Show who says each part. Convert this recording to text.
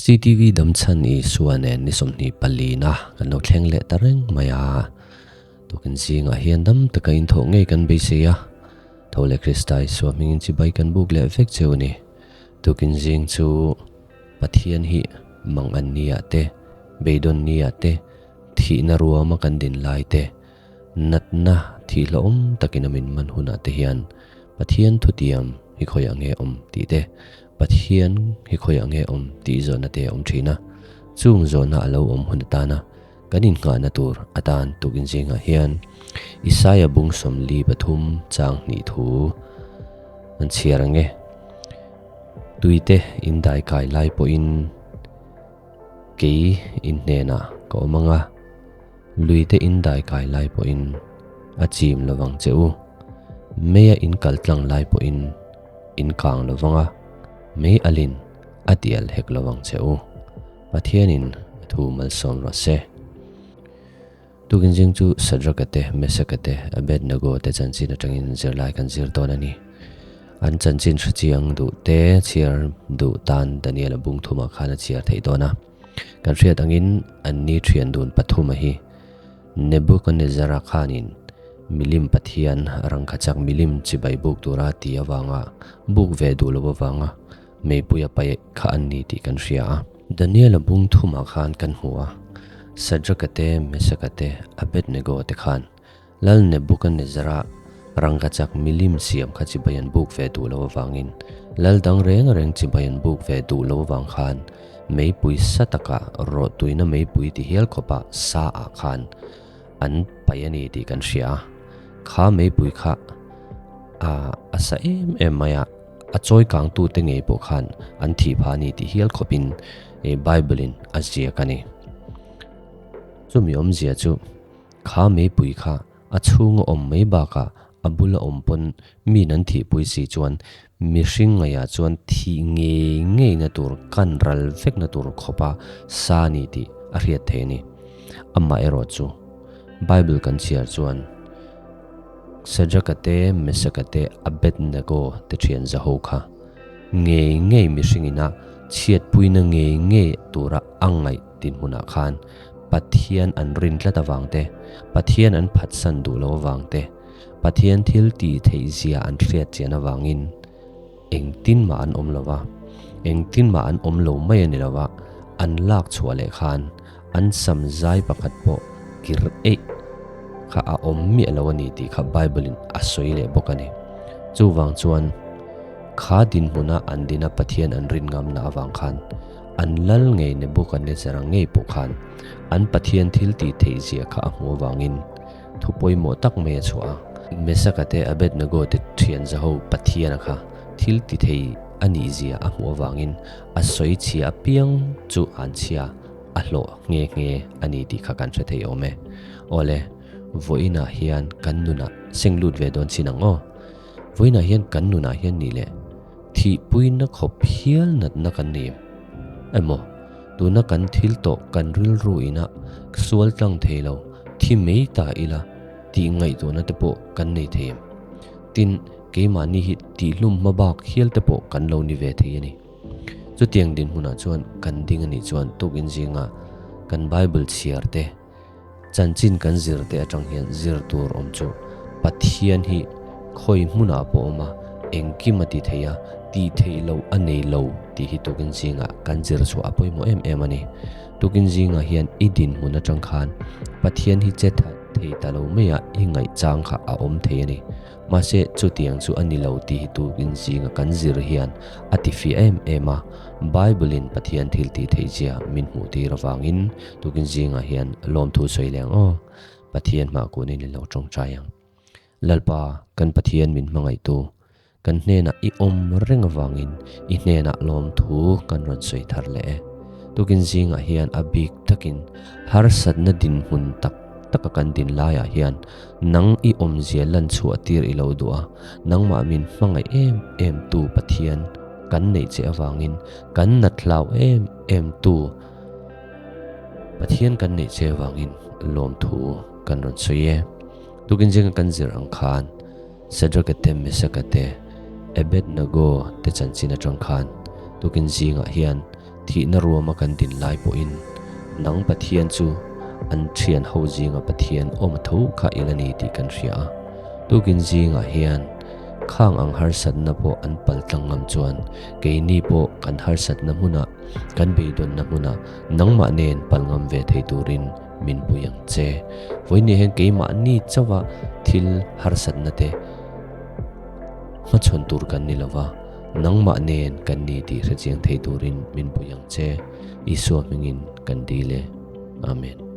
Speaker 1: CTV Damchhan Isua nen ni 24 na kan lo thleng leh ta reng mai a. Tukin zingah hian dam taka inthawh ngei kan beisei a. Tho leh Krista Isua hmingin chibai kan buk leh vek cheu a ni. Tukin zing chu Pathian hi mang an nia te, beidawn nia te, thihna ruama kan din lai te, natna thih hlauhawm takin a min man hunah te hian Pathian thutiam hi khawiah nge awm tih te, Pathian hi khawiah nge awm tih zawhna te a awm thin a. Chung zawhna a lo awm hun atana kan innghahna tur atan tukin zingah hian Isaia bung 43 chang hnih thu an chhiar ang e. Tuite indai kai lai pawhin kei inhnenah ka awm ang a. Luite in dai kai lai pawhin a chim lovang che u. Meia in kal tlang lai pawhin in kang lovang a, mei alin a tial hek lovang che u. Pathianin a thu malsawm rawh se. Tukin zing chu Sadraka te, Mesaka te, Abednego te chanchin atangin zirlai kan zir dawn a ni. An chanchin hre chiang duh te chhiar duh tan Daniel-a bung thumah khan a chhiar theih dawn a. Kan hriat angin anni thian dun pathuma hi Nebuchadnezzar-a khanin milim pathian rangkachak milim chibai buk tura ti avanga buk ve duh lo avanga meipui a paih kha an ni tih kan hria a. Daniel-a bung thumah khan kan hmu a, Sadraka te, Mesaka te, Abednego te khan Lal Nebuchadnezzar-a rangkachak milim siam kha chibai an buk ve duh lo avangin Lal dang reng reng chibai an buk ve duh lo avang khan meipui sa taka rawhtuina meipui ti hial khawpa sa ah khan an paih a ni tih kan hria a. Kha meipui kha a a sa em em mai a, a chawi kangtute ngei pawh khan an thih phah a ni tih hial khawpin Bible-in a ziak a ni. Chumi awmzia chu. Kha meipui kha a chhunga awm mai bakah a bula awm pawn min an thihpui si chuan mihring ngaihah chuan thih ngei ngeina tur kan ral vekna tur khawpa sa ni tih a hriat theih a ni. Amah erawh chu Bible kan chhiar chuan Sadraka te, Mesaka te, Abednego te thian zaho kha ngei ngei mihring ina chhiatpuina ngei ngei tura a ngaih dinhmunah khan Pathian an rin tlat avang te, Pathian an phatsan duh lo avang te, Pathian thil tih theih zia an hriat chian avangin engtin mah an awm lo va, engtin mah an awm lo mai a ni lo va, an lak chhuah leh khan an sam zai pakhat pawh kir eih kha a awm miah lo a ni tih kha Bible in a sawi leh bawk a ni. Chuvang chuan kha dinhmuna an dina Pathian an rin ngamna avang khan An lal ngei Nebuchadnezzar-a ngei pawh khan an Pathian thil tih theih zia kha a hmuh avangin thu pawimawh tak mai a chhuah a. Mesaka te Abednego te thian zaho Pathiana kha thil ti thei a nih zia a hmuh avangin a sawi chhia apiang chu an chhia a hlawh nghe nghe a ni tih kha kan hre thei awm e. Awle, vawiinah hian kan nunah seng lut ve dawn chin ang aw. Vawiinah hian kan nunah hian nih leh. Thihpuina khawp hial natna kan ni emaw, tuna kan thil tawh kan rilru ina sual tlang thei lo, thi mai ta ila tih ngaihtuahna te pawh kan nei thei em? Tin, keimahni hi tihlum hma bak hial te pawh kan lo ni ve thei a ni. Chutiang dinhmunah chuan kan ding a nih chuan tukin zinga kan Bible chhiar te, Chanchin kan zir te atang hian zir tur awm chu Pathian hi khawi hmunah pawh awm a, engkim a ti thei a, tih theih loh a nei lo tih hi tukin zingah kan zir chhuah a pawimawh em em a ni. Tukin zingah hian i dinhmun atang khan Pathian hi che thei ta lo mai a, i ngaihchang kha a awm thei a ni. Mahse, chutiang chu a ni lo tih hi tukin zinga kan zir hian a ti fiah em em a, Bible-in Pathian thil tih theih zia min hmuh tir avangin tukin zingah hian lawmthu sawi leh ang aw. Pathian hmah kunin i lo tawngtai ang. Lalpa, kan Pathian min hmangaihtu, kan hnenah i awm reng avangin i hnenah lawmthu kan rawn sawi thar leh e. Tukin zingah hian a bik takin harsatna dinhmun tak taka kan din laiah hian nang i awmzia lan chhuah tir i lo duh a, nangmah min hmangaih em em tu Pathian kan neih che avangin kan nat hlau em em tu Pathian kan neih che avangin lawmthu kan rawn sawi e. Tukin zinga kan zir ang khan Sadraka te Mesaka te Abednego te chanchin atang khan tukin zingah hian. Thihna ruama kan din lai pawhin nang Pathian chu an thian ho zinga Pathian awm a tho kha i la ni tih kan hria a. Tukin zingah hian khang ang harsatna pawh an pal tlang ngam chuan keini pawh kan harsatna hmunah, kan beidawnna hmunah nangmah nen pal ngam ve thei turin min pui ang che. Vawiin hian keimahni chauha thil harsatna te hmachhawn tur kan ni lova, nangmah nen kan ni tih hrechiang thei turin min pui ang che. Isua hmingin kan dil e. Amen.